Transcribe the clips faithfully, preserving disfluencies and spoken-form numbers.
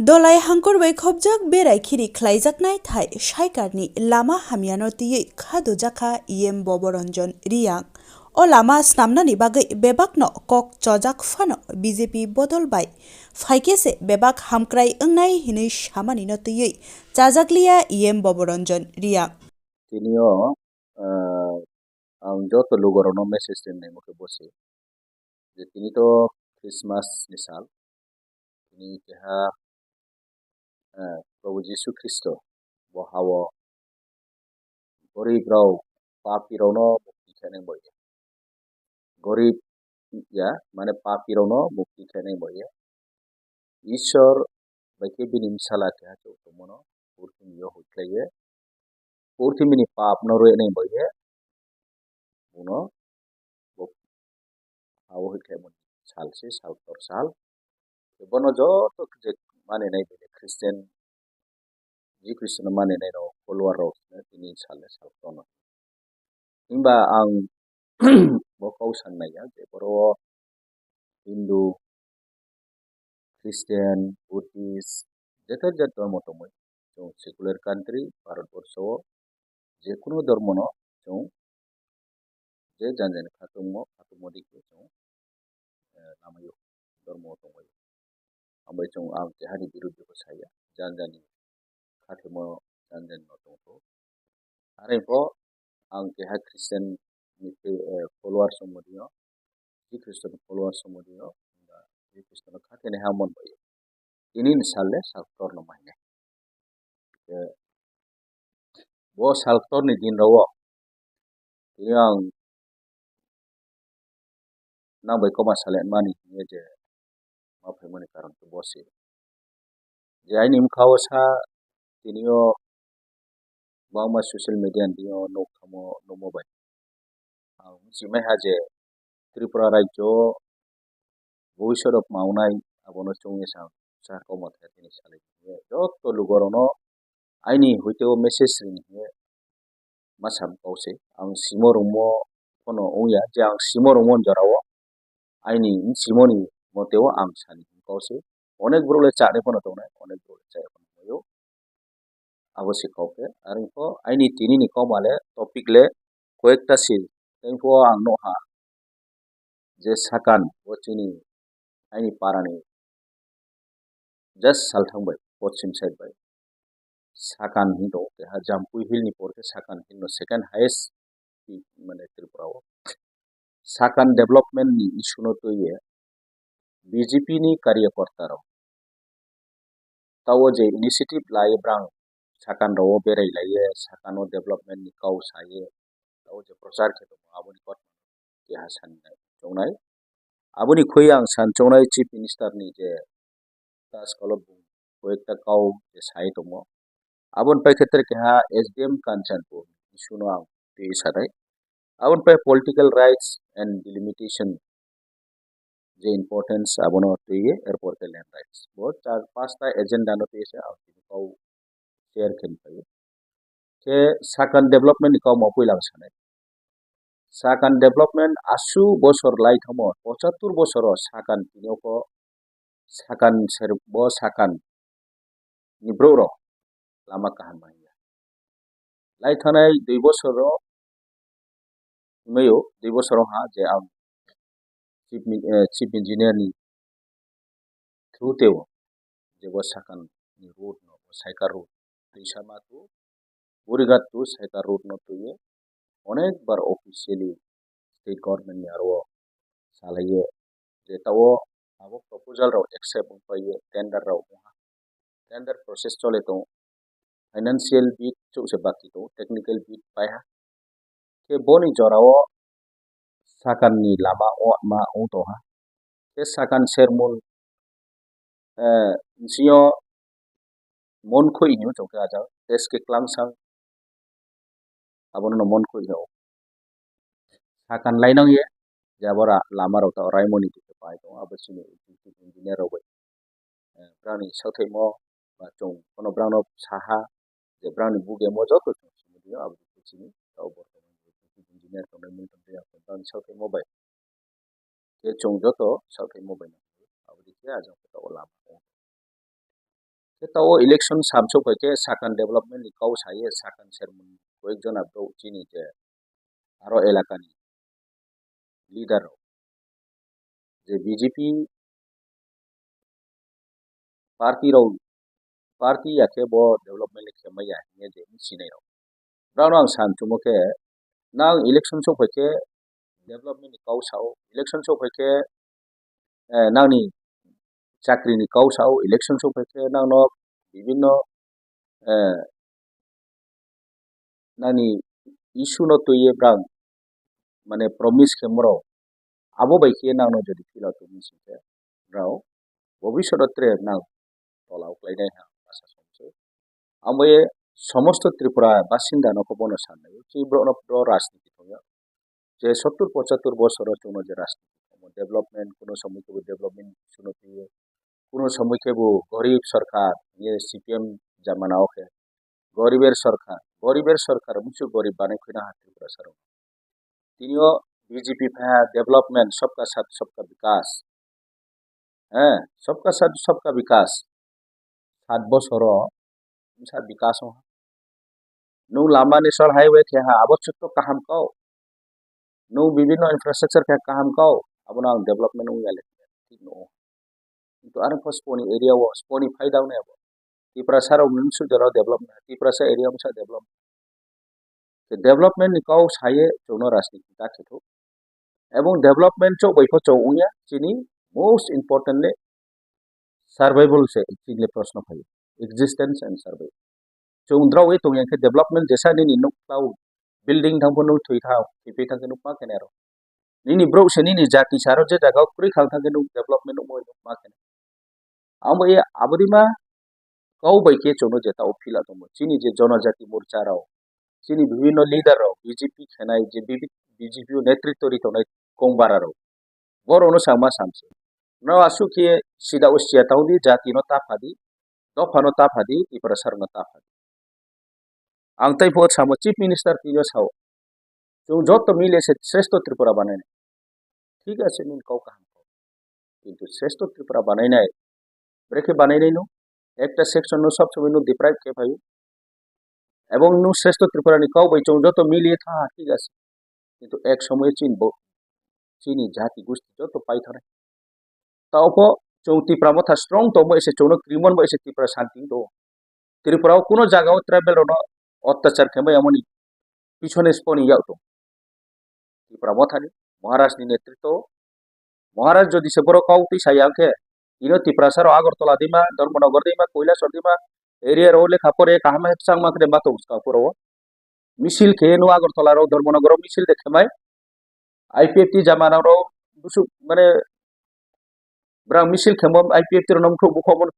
Dolai hangkur bai khopjak berai khiri khlaijaknai thai saikarni lama hamyano twiwi kha dojakha E M Boboranjan Riyang. O lama snamnani bagwi bebakno kok chojak phano B J P bodol bai phaikhe se bebak hamkrai wngnai hinwi samanino twiwi chajakliya E M Boboranjan Riyang. Tinio, ah, ang joto lugorokno message rinai mokhe bosi je tini to Christmas ni sal, tini keha, eh, Prabhu Jisu Khristo bo hao gorib rok, papi rokno mukti khainai boya. Gorib ya, mane papi rokno mukti khainai boya. Ishwar bai khe bini bwsala keha chwng tongmano purthimio huikhlaiwi, purthimini papno rwinai boya, bono bo hao huikhlaimani sal se, sal kotor sal. Bono joto je maninai bini Christian, Jisu Khristono maninai rok, follower rok tini sal le sal kotorno. Himba ang bo kok san naiya je boro Hindu, Christian, Buddhist, jeto jat dhormo tongmani. Chwng secular country, Bharat borsho o je kunu dhormo no chwng je jan jani khatungmo, khatungmo dikhe chwng, eh, lamaio, dhormo tongbaio. Hambai chwng ang kehani biruddhe bo saya, jan jani khathimo, jan jani no tongtho. Are pho ang keha Christian ni, eh, followers wngmo dino, Jisu Khristo ni followers wngmo dino, Jisu Khristo no kha khe naiha mon bai. Tini ni sal le sal kotor no mahinai. Eh, bo sal kotor ni din rok o tini ang nang bai koma salai mani hinwi je ma phaimani karon khe bo se. Je aini bwkha o sa tini o bangma social media ni o nuk thamo nukmo bai. Ang wngchimai ha je Tripura rajyo o bhobishyot rok maunai abono chwngwi sa, sa koma thai tini salai. Joto lugorokno aini hoite o message rini hinwi ma sam kok se. Ang simo rwngmo phano wngya je ang simo rwngmoni jorao aini simoni moteo ang sani kok se. Onek borok le chani phano tongnai, onek borok le chaya phano tongnai o. Abo se kok khe. Are pho aini tini ni kok ma le topic le koyekta se. Tei pho ang nukha je Sakan, bo chini aini parani just salthang bai, poschim side bai. Sakan hinwi tongo, keha Jampui Hill ni por khe Sakan Hill no second highest peak mane Tripura o. Sakan development ni issue no twiwi B J P ni karyakorta rok tao je initiative lai brang Sakan rok o berai lai, Sakan o development ni kau sai, tao je prochar khe tongo, aboni kok keha sani chongnai. Aboni khoi ang san chongnai Chief Minister ni je ta skalo bo koyekta kau je sai tongo. Aboni paikhe tere keha S D M Kanchanpur issue no ang twi sanai. Aboni pai political rights and delimitation je importance abono twiwi, erpor khe land rights. Bo char pasta agenda no twiwi se ang tini kau share khe phaio. Khe Sakan development ni kok ma puila ang sanai. Sakan development aswk bosor lai thamo, pochattor bosor o Sakan tini o kok Sakan ser-, bo Sakan ni borok rok lama kaham manya. Lai thanai dui bosor o himwi o, dui bosor o ha je ang chief mi-, eh, chief engineer ni through teo je bo Sakan ni road no, bo Saikar road, Tuisama to Borigat to Saikar road no twiwi onek bar officially state government ni aro salaiyo je tao abo proposal rok accept wngpaiyo, tender rok wngha, tender process chole tongo, financial bid chukse baki tongo, technical bid paiha. Khe boni jorao Sakan ni lama o ma wng tongha. Khe Sakan sermul, eh, bisingo Monkhoi hinwi chongkhe ajak, S K Klangsang abono no Monkhoi hino. Sakan lainang ye, je abo ra-, lama rok ta raimoni twi pai tongo, abo chini executive engineer rok bai. Eh, brani sauthaimo ba chwng phano brano saha je brani bugemo joto chwng simi dio, abo chini tao borok engineer tongnai mung tongwi ang brani sauthaimo bai. Khe chwng joto sauthaimo bai nang abo dikhe ajak khe tao lama. Khe ta o election samsok bai khe sakan development ni kau saye sakan sermon koyek jona bro chini je aro elakani leader rok je B J P party rok, party ya khe bo development le khe maya hinye je sinai rok. Brao no ang san chumo khe nang election sok bai khe development ni kau sao, election sok bai khe eh, nangni chakri ni kau sao, election sok bai khe nangno bibinno eh, nangni issue no twiwi brang mane promise khe moro abo bai khe nangno jodi phila tongwi sing khe brao bobishoto tre nang tola uklainai ha asa somse. Amo ye somosto Tripura basinda no khe bono sanai. Chi borok no pro rajniti thangya. Je sottur pochattur bosoro chwngno je rajniti thangma development, kuno somoi khe bo development suno twiwi, kuno somoi khe bo gorib sarkar, ye C P M jamana o khe goriber sarkar, goriber sarkar muisu gorib banai khwina ha Tripura sarok. Tini o B J P phai ha development, sabka sath sabka vikas. He, sabka sath sabka vikas. Sat bosoro bwsa vikas wng. Nung lama national highway khe ha, abo chwk kaham kau. Nung bibinno infrastructure khe kaham kau, abono ang development wngya le thik no. Kintu arang pho sponi area o, sponi phaida wngnai abo. Tiprasa rok ni bwswk jora development, Tiprasa area bwsa development. Development ni kau saye chwngno rajniti ta khe thuk. Ebong development chok bai pho chok wngya, chini most importantly survival se chini le proshno phaio, existence and survival. Chwng drawi tongya khe development jesa nini nuk tau building thang pho nuk thwi thang, thwi thang khe nuk ma khe nero. Nini brouh se nini jati saro je jaga o kwrwi khang thang khe nuk development nuk ma khe. Amo ye abodima kau bai khe chwngno jeta o phila tongo. Chini je Jonojati Morcha rok, chini bibhinno leader rok, B J P khenai je B J P o netritwo ri tongnai kongbara rok, borokno changma samse. No aswk khe sida o siya tangdi, jati no ta phadi, dopha no ta phadi, Tiprasa rok no ta phadi. Ang tei bo samo Chief Minister tino sao. Chwng joto mile se Shrestho Tripura banainai. Thik ase nini kau kaham kau. Kintu Shrestho Tripura banainai. Brekhe banainai no? Ekta section no sob somoi no deprive khe phaio. Ebong no Shrestho Tripura ni kau bai chwng joto mili tha thik ase. Kintu ek somoi chin bo chini jati gusti joto pai thanai. Tao pho chwng Tipra motha strong tongbo ese chwngno krimon bo ese Tipra santi do. Tripura o kuno jaga o tribal rokno ottachar khe bai amoni pichone sponi yak tong. Tipra mothani Maharaj ni netritwo o. Maharaj jodi se borok kau twi saya khe ino Tiprasa rok Agartala dima, Dharmanagar dima, Kailasor dima area rok lekha pore kaham khe changma khe ma tong skang pura o. Misil khe no Agartala rok Dharmanagar o misil de khemai. I P F T jamana rok busuk mane brang misil khemo I P F T rok no mukhugo bukhogmano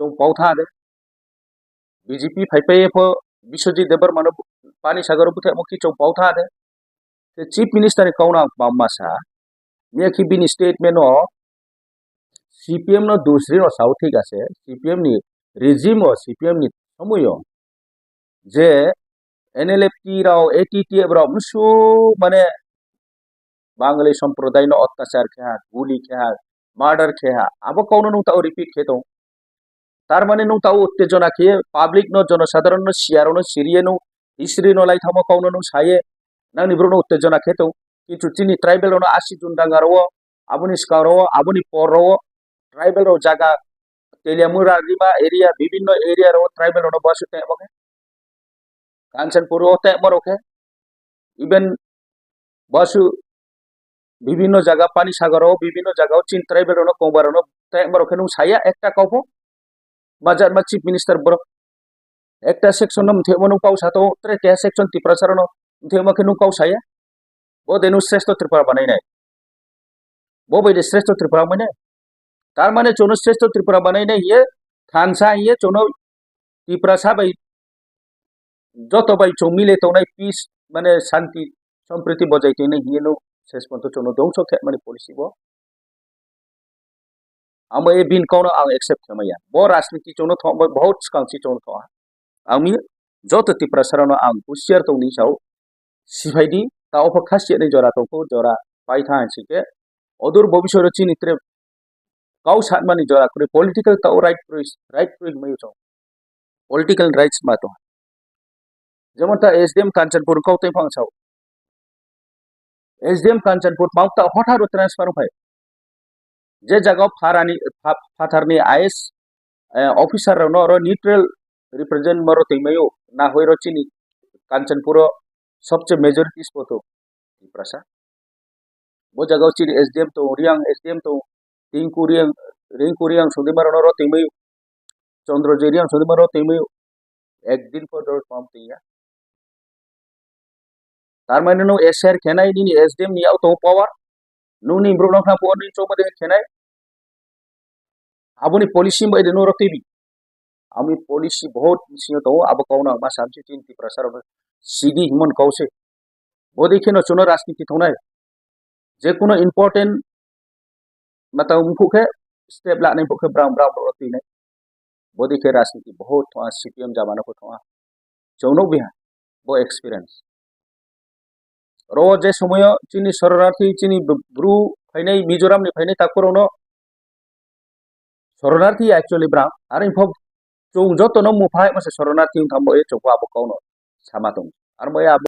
chwng pau tha de. B J P phai phai pho Biswajit Debbarma no Panisagar o buthaimo kichwng pau tha de. Te Chief Minister ni kauna ang ma masa. Miya khi bini statement o C P M no dusri no sao thik ase. C P M ni regime o C P M ni somoi o je N L F T rok, A T T F rok msu mane Bangali somprodai no ottachar khe ha, guli khe ha, murder khe ha, abo kau no nung tao repeat khe tong. Tar mane nung tao uttejona khe public no, jonosadharon no, siyaro no, siriye no, history no lai thamo kau no nung saye, nangni brouh no uttejona khe tong. Kintu chini tribal rok no asi jun danga rwo, aboni skang rwo, aboni por rwo, tribal rok jaga Teliamura Rima area, bibinno area rok tribal rok no basu tei obo khe. Kanchanpur o tei borok khe, even basu bibinno jaga Panisagar o, bibinno jaga o chin tribal rok no, Kongbar rok no tei borok khe nung saya ekta kau pho. Majak ma Chief Minister borok ekta section no mthemo nung pau sato, tre keha section Tiprasa rok no mthemo khe nung pau saya. Bo de nung Shrestho Tripura banai nai. Bo bai de Shrestho Tripura banai nai. Tar mane chwngno Shrestho Tripura banai nai hiye, thansa hiye chwngno Tiprasa bai joto bai chwng mile tongnai peace mane shanti sompriti bojai tongnai hiye no ses ponto chwngno dongso khe mani policy bo. Amo e bin kau no ang accept khe maya. Bo rajniti chwngno thok bai bahut swkang si chwngno thok ha. Ang mi joto Tiprasa rok no ang husiar tong ni sao. Siphai di, ta opho khasiya ni jora tong kho, jora pai tha hinsi khe. Odur bobisoro chini tre kau sanmani jora kwrwi, political tao right kwrwi, right kwrwi hwnwi chong. Political rights ma tong. Jemon ta S D M Kanchanpur kau tei phang sao. S D M Kanchanpur mau ta hotha ro transfer phai. Je jaga pharani, pha-, phatharni I A S, eh, officer rokno oro neutral represent maro tongmaio, na hoi ro chini Kanchanpuro sobse majority spoto Tiprasa. Bo jaga chini S D M to, Riang S D M to, Tinku Riang, Rinku Riang sundima rokno ro tongmaio, Chandra Jeriang sundima ro tongmaio, ekdin por ro pam tongya. Tar mane no S R khenai nini S D M ni auto power, nini bro no kha power ni choma de khenai. Aboni policy bai de no ro tibi. Ami policy bahut sinyo to abo kau na ma samsi tin Tiprasa ro sigi himon kau se. Bodi kheno chuno rajniti thongnai. Je kuno important matang wngkhu khe step lanai wngkhu khe bram bram ro tinai. Bodi khe rajniti bahut thonga C P M jamano kho thonga. Chwng nukbiha bo experience. Ro je somoyo chini soronarthi chini bru phainai Mizoram ni phainai takhurokno soronarthi actually bram. Are phok chwng jotono muphai mase soronarthi wngtham bo e chokbo abo kauno sama tong. Ar bo e abo